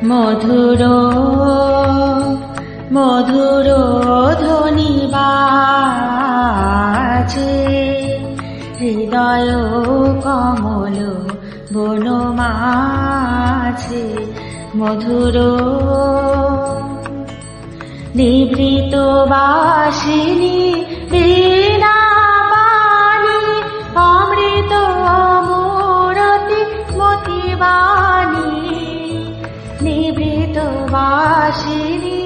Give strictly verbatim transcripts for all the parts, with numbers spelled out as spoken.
মধুর, মধুর ধ্বনি বাজে, হৃদয় কমল বন মাঝে। মধুর, নিভৃত বাঁশিনী বীণা পাণি, অমৃত মূরতি মতিবাণী। নিভৃত বাঁশিনী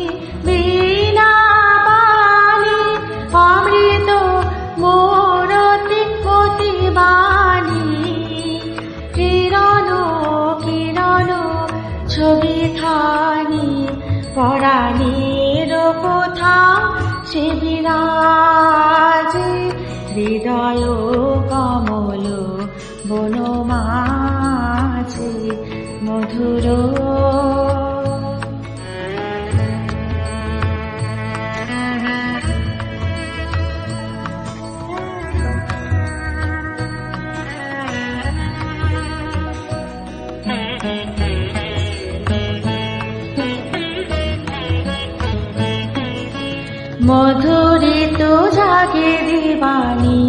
বীণা পাণি, অমৃত মূরতি মতিবাণী। কিরণ, কিরণ ছবিখানি পরাণের কথা সে বিরাজে। হৃদয় কমল বন মাঝে। মধুর, মধুরিত জাগে দিবানিশি,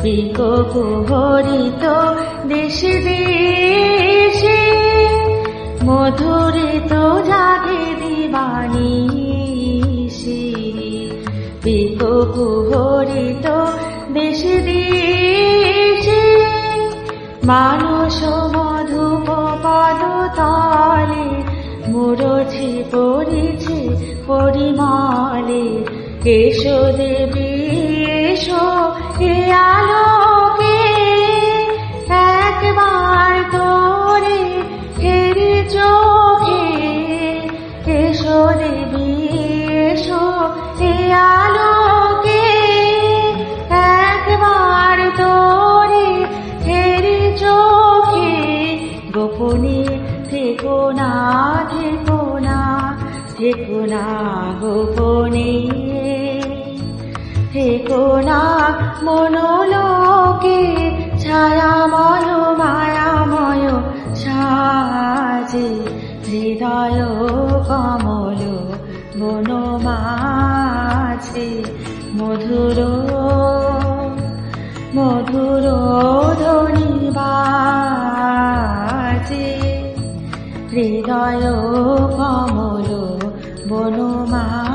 পিক কুহরিত দেশে দেশে। মধুরিত জাগে দিবানিশি, পিক কুহরিত দেশে দেশে। মানস মধুপ পদতলে মুরঝি পড়িছে পরিমলে। এসো দেবী, এসো এ আলোকে, একবার তোরে ফেরি চোখে। এসো দেবী, এসো এ আলোকে, একবার তোরে ফেরি চোখে। গোপনে থেকো না, থেকো না, থেকো না গোপনে। থেকো না মনোলোকে ছায়াময় মায়াময় সাজে। হৃদয় কমল বন মাঝে। মধুর, মধুর ধ্বনি বাজে। হৃদয় কমল বন মাঝে।